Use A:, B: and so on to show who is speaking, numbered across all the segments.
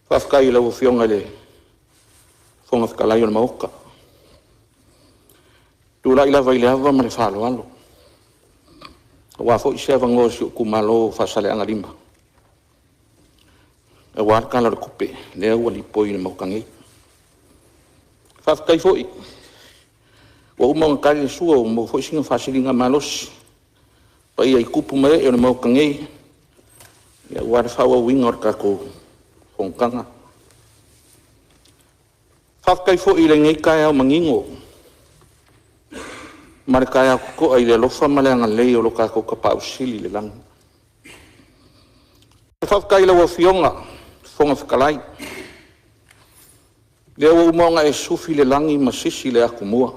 A: Faafetai i lau Afioga i le Fofoga Fetalai o le Maota. E tulai lava i le ava ma le faaaloalo aua foi se avanoa o si ou itumalo o Faasaleleaga 5 aua le Tala o le Tupe lea ua lipoi i le Maota nei. Faafetai foi ua uma ona tali le sua ua maua foi sina faasiligamalosi i le paia i tupu ma ee o le Maota nei aua le faaauauina o le tatou fonotaga. Faafetai foi i lenei taeao manino ma le taeao totoa i le alofa ma le agalelei o lo tatou Tapaau Sili i le lagi. Faafetai i lau Afioga i le Fofoga Fetalai, o lea ua uma ona e sufi le lagi ma sisi le atumua,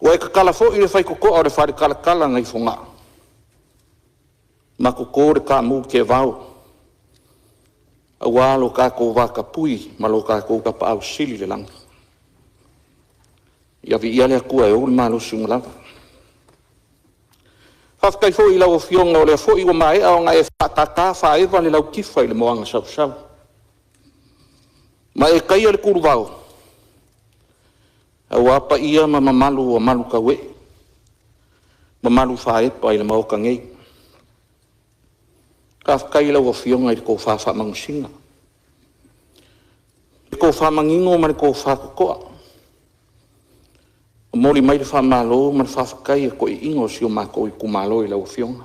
A: ua e tatala foi le faitotoa o le faletalatala nai Fogaa ma toto le taamu teevao aua lo tatou vatapuia ma lo tatou Tapaau Sili i le lagi. Ia viia le Atua e ou le malosi ua lava. Faafetai foi i lau Afioga o lea foi ua maea ona e faatata faaeva le lautifa i le moana sausau, ma e taia le kuluvao aua paia ma mamalu ua malutauee mamalu faaepa i le Maota nei. Faafetai i lau Afioga i le tofa faamanusina, le tofa manino ma le tofa totoa, momoli mai le faamalo ma le faafetai a toeaiina o si o matou itumalo i lau Afioga.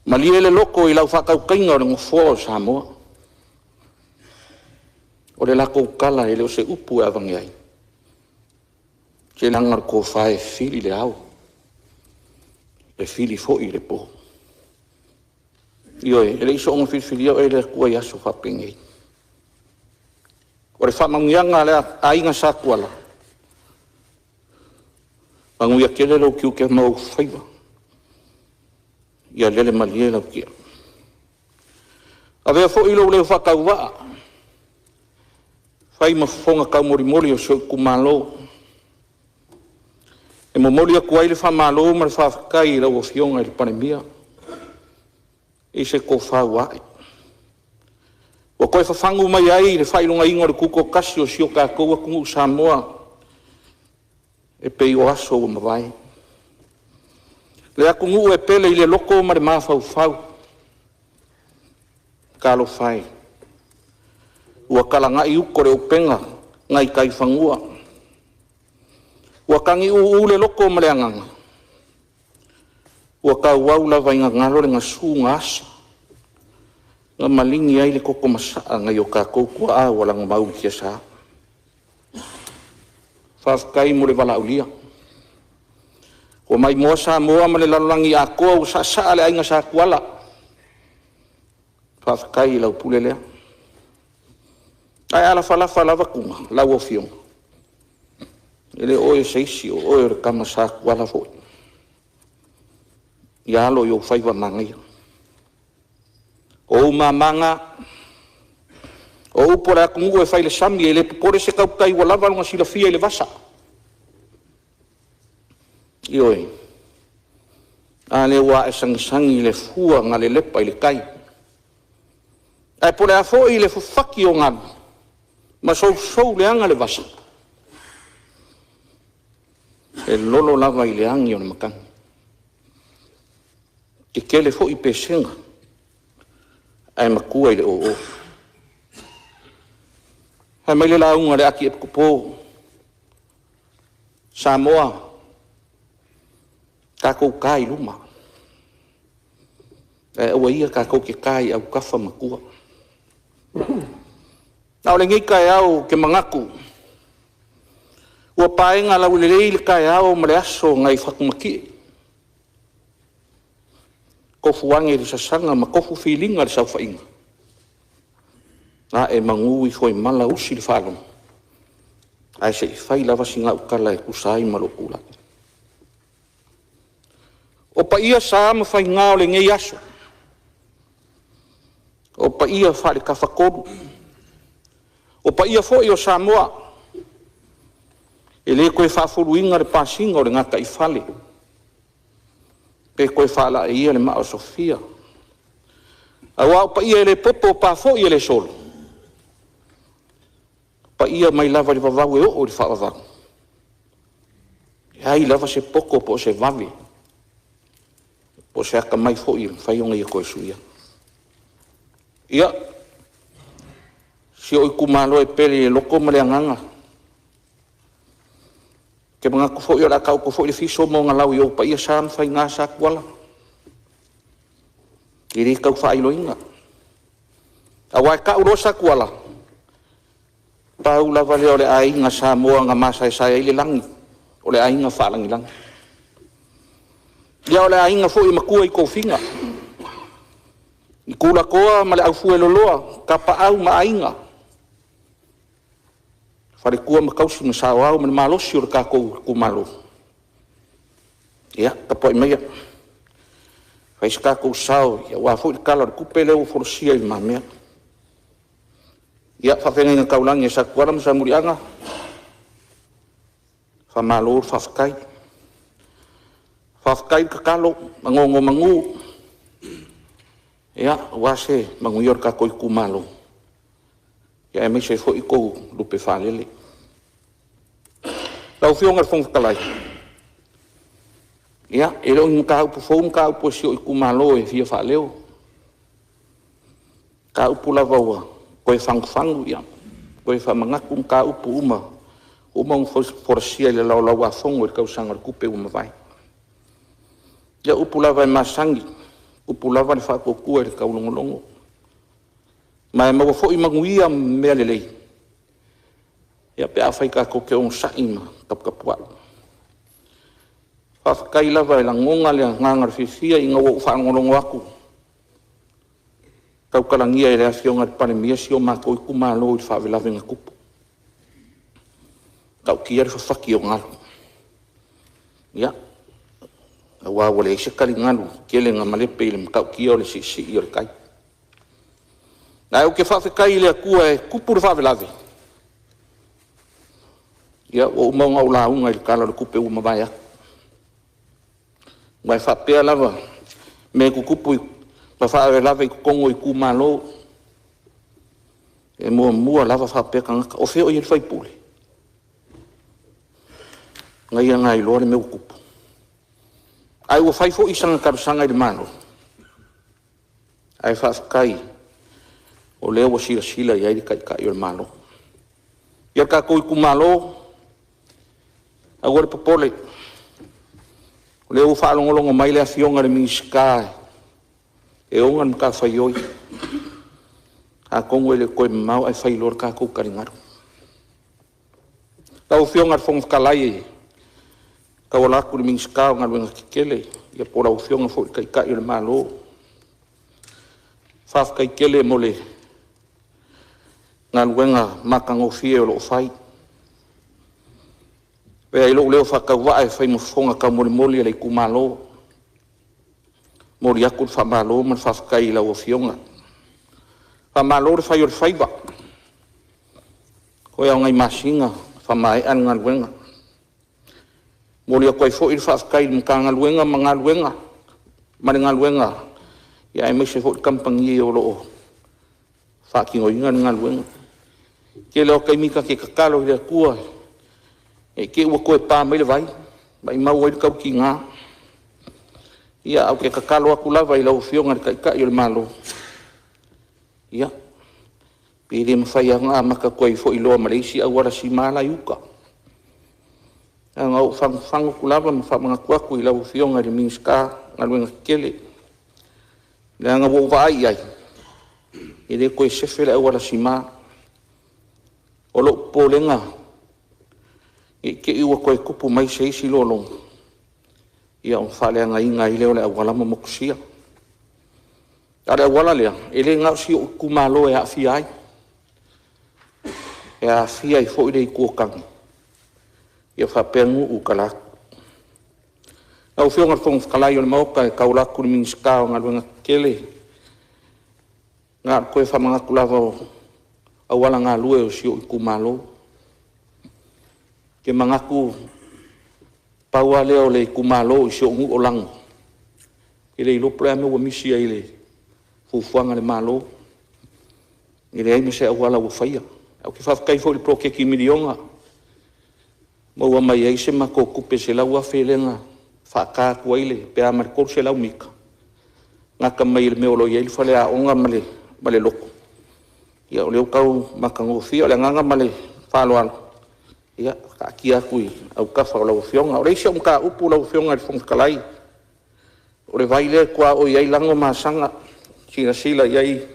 A: Malie le loto i lau faatautaiga o le Nofoa o Samoa, o le latou tala e le o se upu e aveane ai, leaga o le tofa e fili i le ao, e fili foi i le po. Ioe, e le i soona filifilia oe e le Atua i aso faapenei. O le faamanuiaga a le aiga Sa Tuala, manuia tele lou tiute ma ou faiva, ia lele malie lau tia. Avea foi lou leo faatauvaa e fai ma fofoga taumolimoli o si ou itumalo e momoli atu ai le faamalo ma le faafetai i lau Afioga i le Palemia i se tofa ua ae, ua toe fafagu mai ai le faailogaina o le tutoatasi o si o tatou atunuu Samoa e pei o aso ua mavae. Le atunuu e pele i le loto ma le mafaufau. Talofa e, ua talana'i uta o le upega nai tai i fanua, ua tagiuu le loto ma le agaga, ua tauau lava ina galo le gasu na asa na maligi ai le toto masaa nai o tatou tuaa ua lagomau i tiasa. Faafetai mo le valaaulia. Ua maimoa Samoa ma le lalolagi atoa ua saasaa le aiga Sa Tuala. Faafetai i lau pule lea. Ae a lafalafa lava tuma lau Afioga, e le o oe o se isi o oe o le tama Sa Tuala foi. Ia alo i ou faiva manaia. O ou mama na, o upu a le atunuu e fai i le sami, e le popole se tautai ua lava lona silafia i le vasa. Ioe, a lea ua ae sagisagi le fua na lelepa i le tai, ae po o le a foi le fafati o galu ma sousou leaga le vasa, e lolo lava i le agi a le matagi. E tetele foi pesega ae matua i le oo. Fai mai le lauga a le Atiepikopo, Samoa, tatou ta i luma, ae aua ia tatou te ta i autafa ma tua. A o lenei taeao ou te manatu ua paega laulelei le taeao ma le aso nai Fatumatie, tofu ane i le sasana ma tofu filiga i le saofaiga, ae manu ifo i mala usi le faalogo, ae se i fai lava sina au tala e tusa ai ma lou tulai. O paia sa ma faiga o lenei aso, o paia faale-Tafatolu, o paia foi o Samoa, e le toe faafuluina le pasiga o le gataifale pe toe faalaeia le maa o Sofia. Aua o paia e le popo o pa foi e le solo, o paia mai lava i le vavau e oo i le faavavau, e leai lava se poto po o se vave po o se atamai foi e mafai ona ia toe suia. Ia, si ou itumalo e pele i le loto ma le agaga, ou te manatu foi o le a taoto foi le fiso ma ona lau i ou paia, sa ma faiga Satuala, e le tau faailoina. Aua e tau loa Satuala, pau lava lea o le aiga Samoa na masaesae ai le lagi, o le aiga faalagilagi. Ia o le aiga foi e matua i tofiga, i tulatoa ma le aufueloloa, tapaau ma aiga, faletua ma tausi ma saoao ma le malosi o le tatou itumalo. Ia tapuai maia se i fai so tatou sao aua foi le Tala o le Tupe lea ua folasia i lumamea. Ia, faafeagaiga taulagi a Satuala ma Salemuliaga, faamalo faafetai. Faafetai tatalo ma nonomanu aua se manuia o le tatou itumalo, aemaise ai foi o outou lupe faalele. Lau Afioga i le Fofoga Fetalai, ia, e le o ni mataupu fou mataupu a si ou itumalo e fia faaleo. O mataupu lava ua toe fagufagu ma toe faamanatu mataupu uma ua uma ona folasia i le Laulau-a-Fono i le tausaga o le tupe ua mavae. Ia o upu lava e masani, e tupu lava le faatuatua i le taulogologo, ma e maua foi manuia ma mea lelei pe afai tatou te onosai ma taputapuai. Faafetai lava, e lagona le agaga o le fiafia ina ua ou faalogologo atu i tautalagia e le Afioga i le Palemia si o matou itumalo i le faalavelave na tupu. E matautia le fafati o galu, ia, aua ua leai se taligalu tele na malepe i le matautia o le siisii o le tai. Ae ou te faafetai i le Atua e tupu le faalavelave, ia ua uma ona ou lauga i le Tala o le Tupe ua mavae atu. Ma e faapea lava mea tutupu ma faalavelave i totonu o itumalo, e muamua lava faapea tagata, o fea o i ai le sui usufono? Na ia iloa le mea ua tupu. Ae ua fai foi sana talosaga i le Malo, ae faafetai o lea ua silasila i ai le Taitai o le Malo. Ia le tatou itumalo, aua le popole, o lea ua faalogologo mai le Afioga i le Minisita e ou le matafaioi, atonu e le o toe mamao ae fai loa le tatou taligalu. Lau Afioga i le Fofoga Fetalai e tauala atu i le Minisita o Galuega Tetele ia po o lau Afioga foi i le Taitai o le Malo, faafetai tele mo le galuega matagofie o lo o fai. E avea ai lou leo faatauvaa e fai ma fofoga taumolimoli o le itumalo, e momoli atu le faamalo ma le faafetai i lau Afioga. Faamalo le fai o le faiva, toe lava o nai masina faamaea le galuega. E momoli atu ai foi le faafetai i le Matagaluega ma galuega ma le galuega aemaise foi le kamupani o lo o faatinoina le galuega. O le tele lava o taimi ta te tatalo i le Atua ne i te i ua toe pa mai le vai, maumau ai le tautiga. Ia ae ou te tatalo atu lava i lau Afioga i le Taitai o le Malo, ia, pe le mafai lava ona amata atu ai foi loa ma le isi auala sima la e i uta. Na ona ou fagufagu atu lava ma faamanatu atu i lau Afioga i le Minisita o Galuega Tetele, leaga ua ou vaai i ai, e le toe sefe le auala sima. O lou popolega, ne i te i ua toe tupu mai se isi lologa ia ona faaleagaina ai lea o le auala ma motusia. A o le auala lea, e le na o si ou itumalo e aafia ai, e aafia ai foi le Itu o Tane faapea nuu i uta atu. Lau Afioga i le Fofoga Fetalai o le Maota e tauala atu i le Minisita o Galuega Tetele, na ona toe faamanatu lava o auala galue o si ou itumalo. Ou te manatu pau lava lea o le itumalo i si ou nuu o Lago, ou te le iloa po o le a le mea ua misi ai i le fuafuaga a le Malo, e leai ma se auala ua faia. Ae ou te faafetai foi i le poloketi miliona, maua mai ai se matou tupe e $100,000 lea na faata atu ai pe a ma le 300 mita, gata mai le mea o lo o i ai le faleaoga ma le lotu, ia o lea ua tau matagofie. O le agaga ma le faaaloalo, ia taatia atu i autafa o lau Afioga. O le isi au mataupu lau Afioga i le Fofoga Fetalai, o le vai lea e tuaoi ai Lano ma Asaga. Silasila i ai,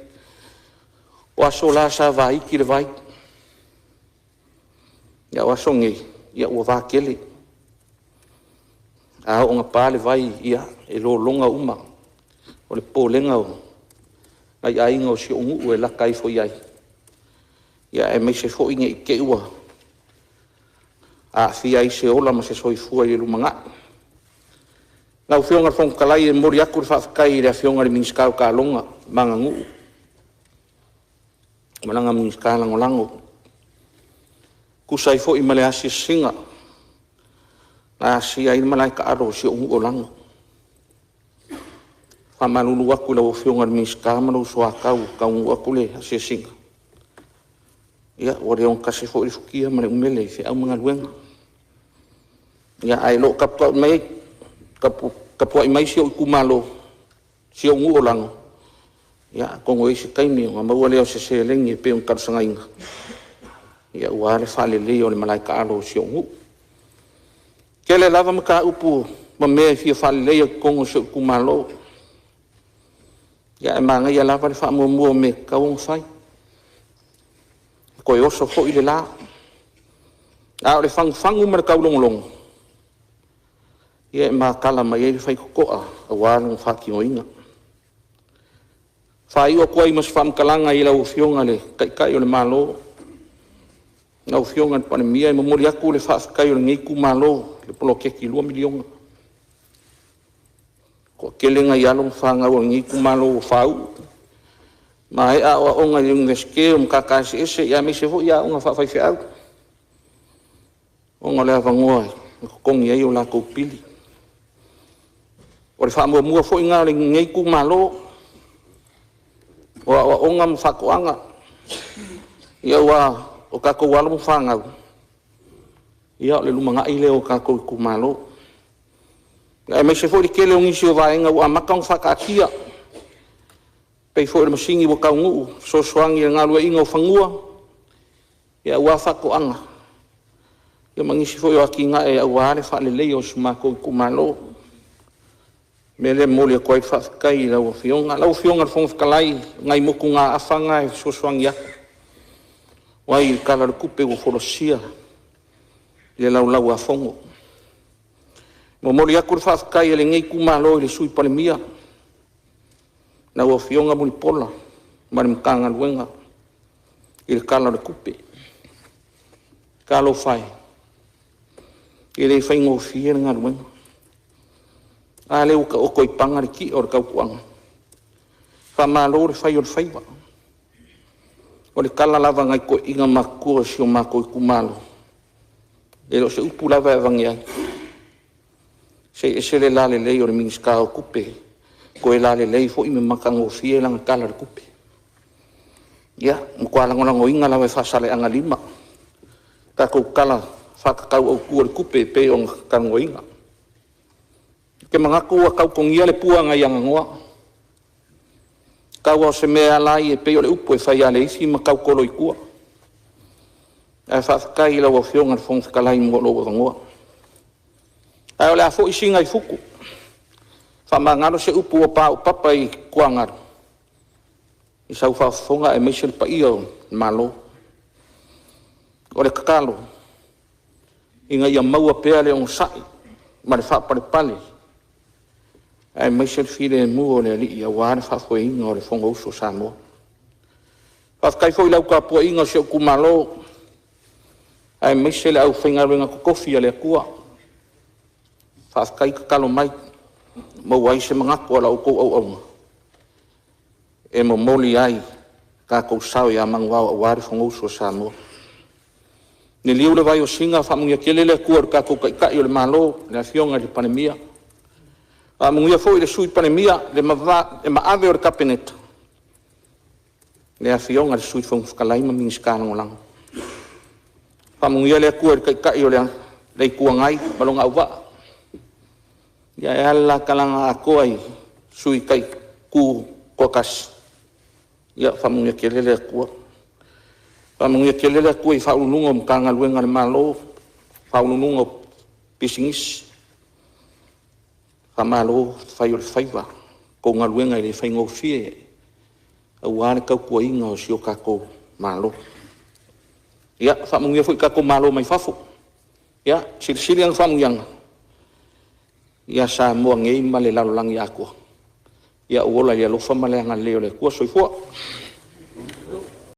A: o aso la sa vaiti le vai, a o aso nei ua vatele. A oo ina pa le vai, ia e lologa uma. O le popolega o nai aiga o si ou nuu e lata ifo i ai, aemaise foi ne i te i ua aafia ai se ola ma se soifua i le lumanai. Lau Afioga i le Fofoga Fetalai, e momoli atu le faafetai i le Afioga i le Minisita o Taaloga ma Aganuu ma lana Minisita Lagolago e tusa ai foi ma le asiasiga na asia ai le malae taalo o si ou nuu o Lano. E faamalulu atu i lau Afioga i le Minisita ma lou soatau ua taunuu atu le asiasiga, ia ua le ogatasi foi le futia ma le umele i feau ma galuega. Ae o lo o tapuai mai si ou itumalo, si ou nuu o Lano, atonu e i ai se taimi ona maua lea o se seleni e pei ona talosagaina aua le faaleleia o le malae taalo o si ou nuu. E tele lava mataupu ma mea e fia faaleleia i totonu o si ou itumalo, ae manaia lava le faamuamua o mea e tatau ona fai, toe oso foi le la. A o le fagufagu ma le taulogologo, ia e matala mai ai le faitotoa aua lona faatinoina. E faaiu atu ai ma se faamatalaga i lau Afioga i le Taitai o le Malo, lau Afioga i le Palemia, e momoli atu le faafetai a lenei itumalo i le poloketi $2 miliona. E toatele nai alo ma fanau a lenei itumalo ua faauu, maea aoaoga i le Iunivesite o Matata Eseese aemaise foi aoga faafaifeau, ona o le avanoa e totogi ai o latou pili. O le faamuamua foi lena a lenei itumalo, o aoaoga ma faatoaga, aua o tatou alo ma fanau, ia o le lumanai lea o tatou itumalo, aemaise foi o le tele o nisi o vaega ua amata ona faataatia, e pei foi o le masini ua taunuu e fesoasoani i le galueaiina o fanua aua faatoaga, ia ma nisi foi o atinae aua le faaleleia o si o matou itumalo. O le mea lea e momoli atu ai le faafetai i lau Afioga. Lau Afioga i le Fofoga Fetalai, o nai motugaafa na e fesoasoani atu ai i le Tala o le Tupe ua folasia i le Laulau-a-Fono. E momoli atu le faafetai a lenei itumalo i le Sui Palemia, lau Afioga Mulipola ma le Matagaluega i le Tala o le Tupe. Talofa e, e le faigofie le galuega. A lea ua taoto i paga le ti'a o le tautuaga? Faamalo le fai o le faiva. O le tala lava a nai toeaiina matutua o si o matou itumalo, e le o se upu lava e avane ai, se e ese le lalelei o le Minisita o Tupe, toe lalelei foi ma matagofie lana Tala o le Tupe. Ia, matua lagolagoina lava e Faasaleleaga 5 le tatou Tala Faatatau Autu o le Tupe e pei ona talanoaina. Ou te manatu ua tau togia le pua nai aganoa, tau lava o se mea e ala ai e pei o le upu e fai lava e le isi ma tautolo i tua. Ae faafetai i lau Afioga i le Fofoga Fetalai mo lou avanoa. Ae o le a foi Sina i futu, faamagalo se upu ua paopapa i tuagalu i sau faafofoga aemaise le paia o le Malo. O le tatalo, ina ia maua pea le onosai ma le faapalepale aemaise le filemu o le Alii aua le faafoeina o le Fonousu a Samoa. Faafetai foi i lau tapuaiga si ou itumalo, aemaise le aufaigaluega totofi a le Atua, faafetai tatalo mai, ua maua ai se manatu o la outou auauna e momoli ai lo tatou sao ia manuvao aua le Fonousu a Samoa. Liliu le vai o Sina, faamanuia tele le Atua i lo tatou Taitai o le Malo, le Afioga i le Palemia, faamanuia foi i le Sui Palemia, le maave o le Kapeneta Le Afioga i le Sui Fofoga Fetalai ma Minisita Lagolago. Faamanuia le Atua i le Taitai o le Itu Agai ma lona auvaa, ae a le la talaga atoa i sui tutoatasi, ia faamanuia tele le Atua. Faamanuia tele le Atua i Ofisa Sili o Pulega o Matagaluega a le Malo, Faauluuluga o Pisinisi, faamalo fai o le faiva. La outou galuega e le faigofie aua le tautuaina o si o tatou Malo. Ia faamanuia foi i tatou malo mai fafo, ia silisili ana faamanuiaga ia Samoa nei ma le lalolagi atoa. Ia ou ola i le alofa ma le agalelei o le Atua. Soifua.